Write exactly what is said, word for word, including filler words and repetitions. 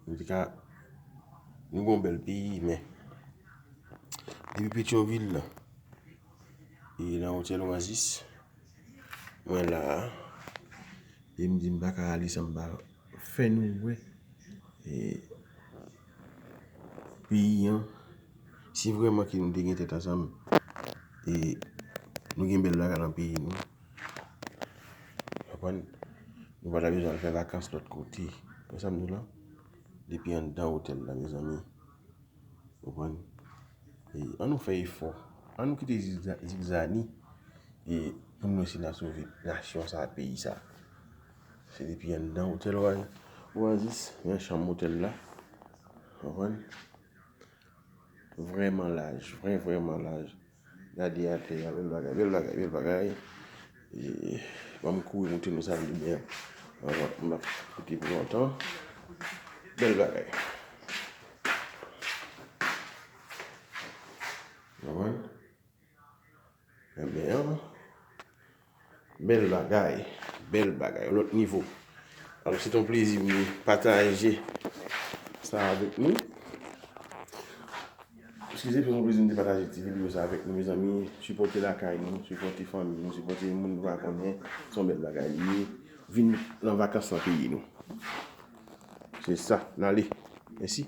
Nou te ka, nou gen yon bèl peyi, men depi Petyonvil la, e nan otèl Oasis, mwen la a, e m di m pa ka ale san m pa fè nou wè, e, peyi an. Si vrèman ke nou te gen tèt ansanm, e, nou gen bèl bagay nan peyi nou. Konprann? Nou pa ta bezwen al fè vakans lòt kote. Wè sa m di w la? Depi anndan otèl la, mezanmi. Konprann? E, ann nou fè efò. Ann nou kite zigza-, zigzani. E, pou nou wè si n a sove nasyon sa, peyi sa. Se depi anndan otèl Oa-, Oasis, nan chanm otèl la. Konprann? Vrèman laj, vrè, vrèman laj. Gade atè a, bèl bagay, bèl bagay, bèl bagay. E, ban m kouri moute nou sal de byen. An, m ap koute pou lontan. Bèl bagay. Konprann? Ebyen, bèl bagay, bèl bagay, yon lòt nivo. Alò, se te yon plezi pou m pataje sa avèk nou. Eskize, se yon plezi m te pataje ti videyo sa avèk nou, mezanmi. Sipòte lakay nou, sipòte fanmi nou, sipòte moun nou pa konnen. Se yon bèl bagay li ye. Vin nan vakans nan peyi nou. Se sa, n ale. Mèsi.